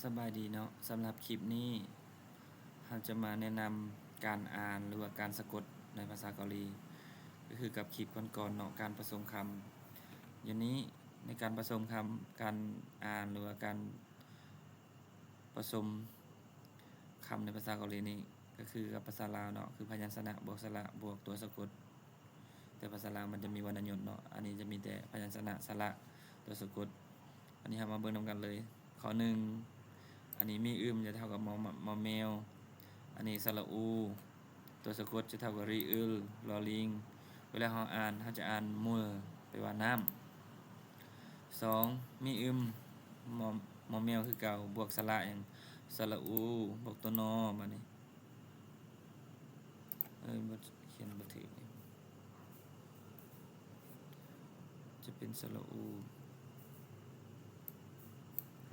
ສະບາຍດີເນາະ, ສຳລັບຄລິບນີ້ ເຮົາຈະມາແນະນຳການອ່ານ ຫຼືວ່າການສະກົດໃນພາສາເກົາຫຼີ ກໍຄືກັບຄລິບກ່ອນໆເນາະ, ການປະສົມຄຳ. ດຽວນີ້ໃນການປະສົມຄຳ, ການອ່ານ ຫຼືວ່າການປະສົມຄຳໃນພາສາເກົາຫຼີນີ້ ກໍຄືກັບພາສາລາວເນາະ, ຄືພະຍັນຊະນະບວກສະຫຼະບວກຕົວສະກົດ. ແຕ່ພາສາລາວມັນຈະມີວັນນະຍຸດເນາະ, ອັນນີ້ຈະມີແຕ່ພະຍັນຊະນະ ສະຫຼະ ຕົວສະກົດ. ອັນນີ້ເຮົາມາເບິ່ງນຳກັນເລີຍ. ຂໍ້ໜຶ່ງ ອັນນີ້ມີອຶມຈະເທົ່າກັບ ມ ມ ມ ແມວ, ອັນນີ້ສະຫຼະອູ ຕົວສະກົດຈະເທົ່າກັບ ຣີອຶລ ລໍລີງ. ເວລາເຮົາອ່ານ ເຮົາຈະອ່ານ ມຸນ ແປວ່ານ້ຳ. ສອງ ມີອຶມ ມ ມ ແມວຄືເກົ່າ ບວກສະຫຼະຫຍັງ ສະຫຼະອູ ບວກຕົວ ນ ບາດນີ້. ເອີ ບໍ່ ຂຽນບໍ່ຖືກ, ຈະເປັນສະຫຼະອູ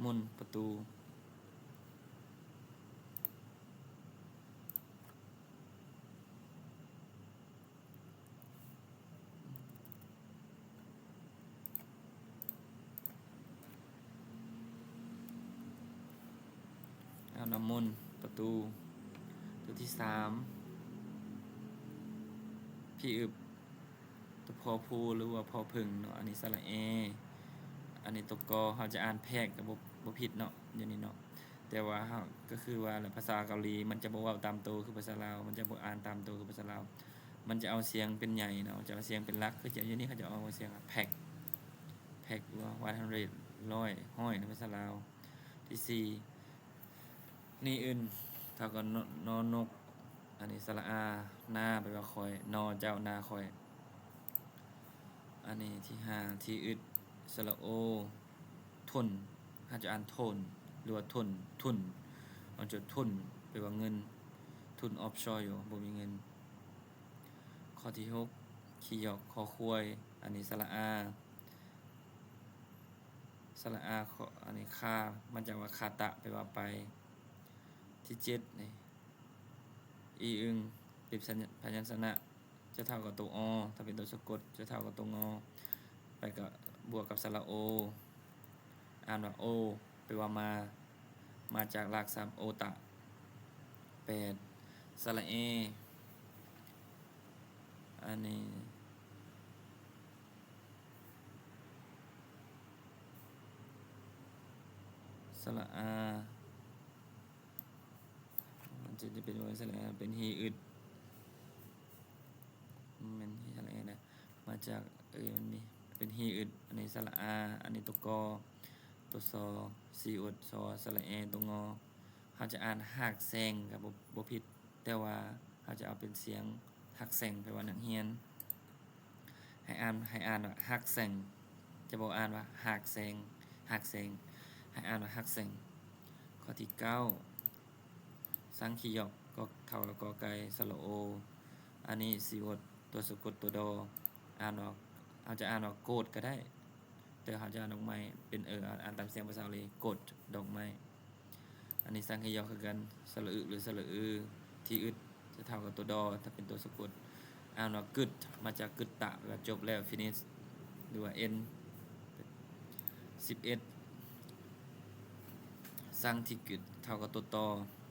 ມຸນ ປະຕູ. ເອົານ້ຳມົນ ປະຕູ. ຕົວທີສາມ ພີອຶບ ຕົວ ພໍພູ ຫຼືວ່າ ພໍເຜິ້ງເນາະ, ອັນນີ້ສະຫຼະແອ. ອັນນີ້ຕົວ ກໍ ເຮົາຈະອ່ານແພກ ກໍບໍ່ ບໍ່ຜິດເນາະ ດຽວນີ້ເນາະ. ແຕ່ວ່າເຮົາ ກໍຄືວ່າແຫຼະ ພາສາເກົາຫຼີມັນຈະບໍ່ເວົ້າຕາມໂຕຄືພາສາລາວ, ມັນຈະບໍ່ອ່ານຕາມໂຕຄືພາສາລາວ, ມັນຈະເອົາສຽງເປັນໃຫຍ່ເນາະ, ຈະເອົາສຽງເປັນຫຼັກ. ຄືດຽວນີ້ເຂົາຈະເອົາສຽງແພັກ ແພັກ ຫຼືວ່າ ວັນຮັນເດຣດ ຮ້ອຍ ຮ້ອຍ ໃນພາສາລາວ. ທີສີ່ ນີ້ອຶນ ເທົ່າກັບ ນ ນ ນົກ, ອັນນີ້ສະຫຼະອາ ນາ ແປວ່າຂ້ອຍ, ນ ເຈົ້າ ນາຂ້ອຍ. ອັນນີ້ທີຫ້າ ທີອຶດ ສະຫຼະໂອ ທົນ, ເຮົາຈະອ່ານ ໂທນ ຫຼືວ່າ ທົນ ທຸນ, ເຮົາຈະ ທຸນ ແປວ່າເງິນ, ທຶນອອບຊອຍ ບໍ່ມີເງິນ. ຂໍ້ທີຫົກ ຄີຢອກ ຄໍຄວາຍ, ອັນນີ້ສະຫຼະອາ ສະຫຼະອາ ຂໍ ອັນນີ້ຄາ ມາຈາກວ່າ ຄາຕະ ແປວ່າໄປ. ທີເຈັດນີ້ ອີອຶງ ເປັນພະຍັນຊະນະ ຈະເທົ່າກັບຕົວ ອ ຖ້າເປັນຕົວສະກົດ ຈະເທົ່າກັບຕົວ ງ ໄປກັບ ບວກກັບສະຫຼະໂອ ອ່ານວ່າ ໂອ ແປວ່າມາ ມາຈາກລາກສັບ ໂອຕະ. ແປດ ສະຫຼະເອ ອັນນີ້ ສະຫຼະອາ ມັນຈະ ຈະເປັນ ສະຫຼະອາ ເປັນຮີອຶດ ແມ່ນສະຫຼະເອນະ ມາຈາກ ເອີ ມັນມີ ເປັນຮີອຶດ. ອັນນີ້ສະຫຼະອາ ອັນນີ້ຕົວ ກໍ ຕົວ ຊ ຊີອຶດ ຊ ສະຫຼະແອ ຕົວ ງ ເຮົາຈະອ່ານຮາກແຊງ ກໍບໍ່ ບໍ່ຜິດ, ແຕ່ວ່າເຮົາຈະເອົາເປັນສຽງຮັກແຊງ ແປວ່ານັກຮຽນ. ໃຫ້ອ່ານ ໃຫ້ອ່ານວ່າຮັກແຊງ, ຈະບໍ່ອ່ານວ່າຮາກແຊງ ຮາກແຊງ, ໃຫ້ອ່ານວ່າຮັກແຊງ. ຂໍ້ທີເກົ້າ ສັງຄີຢອກ ກໍເທົ່າກັບ ກໍໄກ່ ສະຫຼະໂອ, ອັນນີ້ ຊີອຶດ ຕົວສະກົດ ຕົວ ດໍ ອ່ານວ່າ ເຮົາຈະອ່ານວ່າ ໂກດ ກໍໄດ້. ແຕ່ເຮົາຈະອ່ານດອກໄມ້ເປັນ ເອີ ອ່ານຕາມສຽງພາສາເກົາຫຼີ ໂກດ ດອກໄມ້. ອັນນີ້ສັງເຂຍອກຄືກັນ ສະຫຼະອຶ ຫຼື ສະຫຼະອື ທີ່ອຶດ ຈະເທົ່າກັບຕົວ ດໍ ຖ້າເປັນຕົວສະກົດ ອ່ານວ່າ ກຶດ ມາຈາກ ກຶດຕະ ແປວ່າຈົບແລ້ວ ຟິນິດ ຫຼືວ່າ ເອັນ. ສິບເອັດ ສັງທີ່ກຶດ ເທົ່າກັບຕົວ ຕໍ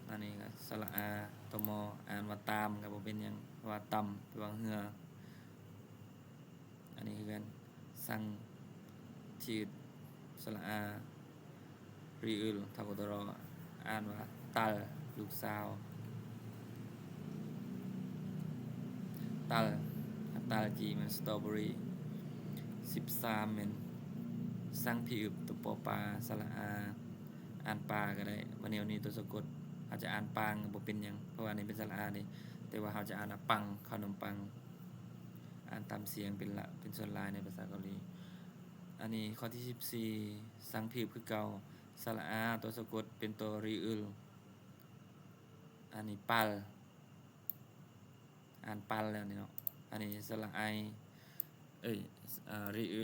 ອັນນີ້ກໍສະຫຼະອາ ຕົວ ມໍ ອ່ານວ່າ ຕາມ ກໍບໍ່ເປັນຫຍັງ ວ່າ ຕຳ ແປວ່າເຮືອ. ອັນນີ້ຄືກັນ ສັງທີ່ອຶດ ສະຫຼະອາ ຣີອຶ ເທົ່າກັບຕົວ ລໍ ອ່ານວ່າ ຕັນ ລູກສາວ ຕັນ ຕັນ ຈີ ແມ່ນ ສະຕໍເບີຣີ. ສິບສາມ ແມ່ນ ສັງທີ່ອຶດ ຕົວ ປໍ ສະຫຼະອາ ອ່ານປາກໍໄດ້. ມາແນວນີ້ຕົວສະກົດ ເຮົາຈະອ່ານປາງກໍບໍ່ເປັນຫຍັງ ເພາະວ່າອັນນີ້ເປັນສະຫຼະອາເດ້ ແຕ່ວ່າເຮົາຈະອ່ານວ່າ ປັງ ເຂົ້າໜົມປັງ. ອ່ານຕາມສຽງເປັນລະ ເປັນສ່ວນຫຼາຍໃນພາສາເກົາຫຼີ. ອັນນີ້ຂໍ້ທີສິບສີ່ ສັງທີ່ອຶດຄືເກົ່າ ສະຫຼະອາ ຕົວສະກົດເປັນຕົວ ຣີອຶ ອັນນີ້ ປັນ ອ່ານ ປັນ ແລ້ວນີ້ເນາະ. ອັນນີ້ ສະຫຼະໄອ ເອີຍ ເອີ ຣີອຶ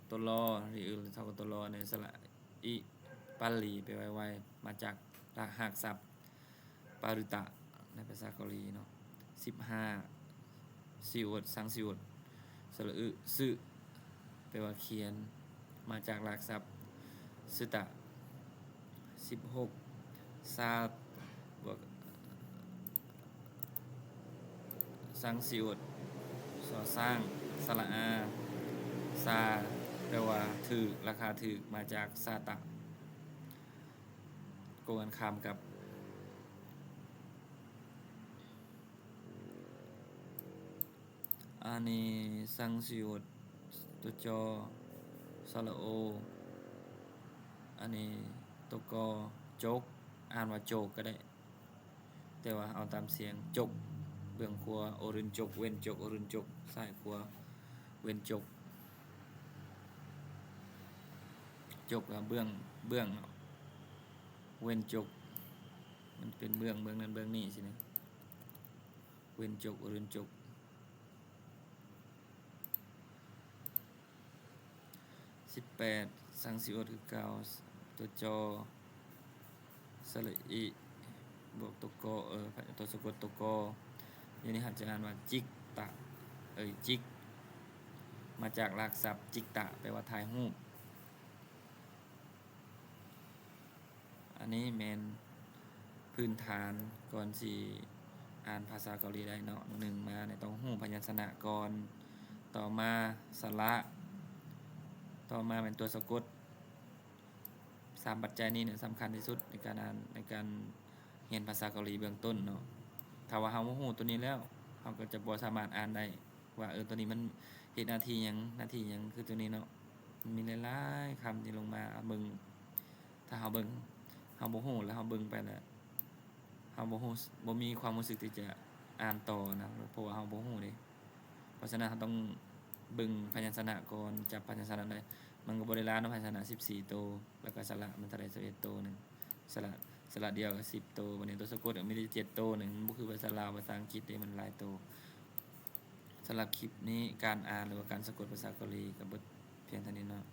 ຕົວ ລໍ ຣີອຶ ເທົ່າກັບຕົວ ລໍ ອັນນີ້ ສະຫຼະ ອິ ປັນລີ ແປໄວໆ ມາຈາກຮາກສັບ ປາຣຶຕະ ໃນພາສາເກົາຫຼີເນາະ. ສິບຫ້າ ຊີອຶດ ສັງຊີອຶດ ສະຫຼະອຶ ຊຶ ແປວ່າຂຽນ ມາຈາກລາກສັບ ຊຶຕະ. ສິບຫົກ ຊາດ ບວກ ສັງສິໂອດ ຊໍຊ້າງ ສະຫຼະອາ ຊາ ແປວ່າຖືກ ລາຄາຖືກ ມາຈາກຊາຕະ ກົງກັນຂ້າມກັບ ອັນນີ້ສັງສິໂອດ ຕົວຈໍ ສະຫຼະໂອ ອັນນີ້ຕົວກໍ ຈົກ ອ່ານວ່າໂຈກກໍໄດ້ ແຕ່ວ່າເອົາຕາມສຽງ ຈົກ ເບື້ອງຂວາ ໂອເວັນຈົກ ເວັນຈົກ ໂອເວັນຈົກ ຊ້າຍຂວາ ເວັນຈົກ ຈົກ ເບື້ອງ ເບື້ອງ ເວັນຈົກ ມັນເປັນເບື້ອງ ເບື້ອງນັ້ນເບື້ອງນີ້ຊີ້ນະ ເວັນຈົກ ໂອເວັນຈົກ. ສິບແປດ ສັງສິໂອດຄືເກົ່າ ຕົວຈໍ ສະຫຼະອິ ບວກຕົວກໍ ເອີ ຕົວສະກົດຕົວກໍ ຢູ່ນີ້ເຮົາຈະອ່ານວ່າຈິກຕະ ເອີ ຈິກ ມາຈາກລາກສັບຈິກຕະ ແປວ່າຖ່າຍຮູບ. ອັນນີ້ແມ່ນພື້ນຖານ ກ່ອນຊິອ່ານພາສາເກົາຫຼີໄດ້ເນາະ. ໜຶ່ງມານີ້ຕ້ອງຮູ້ພະຍັນຊະນະກ່ອນ, ຕໍ່ມາສະຫຼະ, ຕໍ່ມາແມ່ນຕົວສະກົດ. ສາມປັດໄຈນີ້ແຫຼະສຳຄັນທີ່ສຸດໃນການອ່ານ, ໃນການຮຽນພາສາເກົາຫຼີເບື້ອງຕົ້ນເນາະ. ຖ້າວ່າເຮົາບໍ່ຮູ້ຕົວນີ້ແລ້ວ, ເຮົາກໍຈະບໍ່ສາມາດອ່ານໄດ້ວ່າ, ເອີ, ຕົວນີ້ມັນເຮັດໜ້າທີ່ຫຍັງ, ໜ້າທີ່ຫຍັງ, ຄືຕົວນີ້ເນາະ. ມັນມີຫຼາຍໆຄຳທີ່ລົງມາເບິ່ງ, ຖ້າເຮົາເບິ່ງ, ເຮົາບໍ່ຮູ້ແລ້ວເຮົາເບິ່ງໄປແລ້ວ ເຮົາບໍ່ຮູ້, ບໍ່ມີຄວາມຮູ້ສຶກທີ່ຈະອ່ານຕໍ່ນະ, ເພາະວ່າເຮົາບໍ່ຮູ້ເດ້. ເພາະສະນັ້ນເຮົາຕ້ອງເບິ່ງພະຍັນຊະນະກ່ອນ, ຈັບພະຍັນຊະນະໄດ້. ມັນກໍບໍ່ໄດ້ຫຼາຍເນາະ, ພະຍັນຊະນະສິບສີ່ໂຕ, ແລ້ວກໍສະຫຼະມັນເທົ່າໃດ? ສິບເອັດໂຕໜຶ່ງ, ສະຫຼະ, ສະຫຼະດຽວກໍສິບໂຕ, ບັດນີ້ຕົວສະກົດກໍມີແຕ່ເຈັດໂຕໜຶ່ງ, ມັນບໍ່ຄືພາສາລາວ, ພາສາອັງກິດເດ້, ມັນຫຼາຍໂຕ. ສຳລັບຄລິບນີ້, ການອ່ານ ຫຼືວ່າການສະກົດພາສາເກົາຫຼີກໍເບິດພຽງເທົ່ານີ້ເນາະ.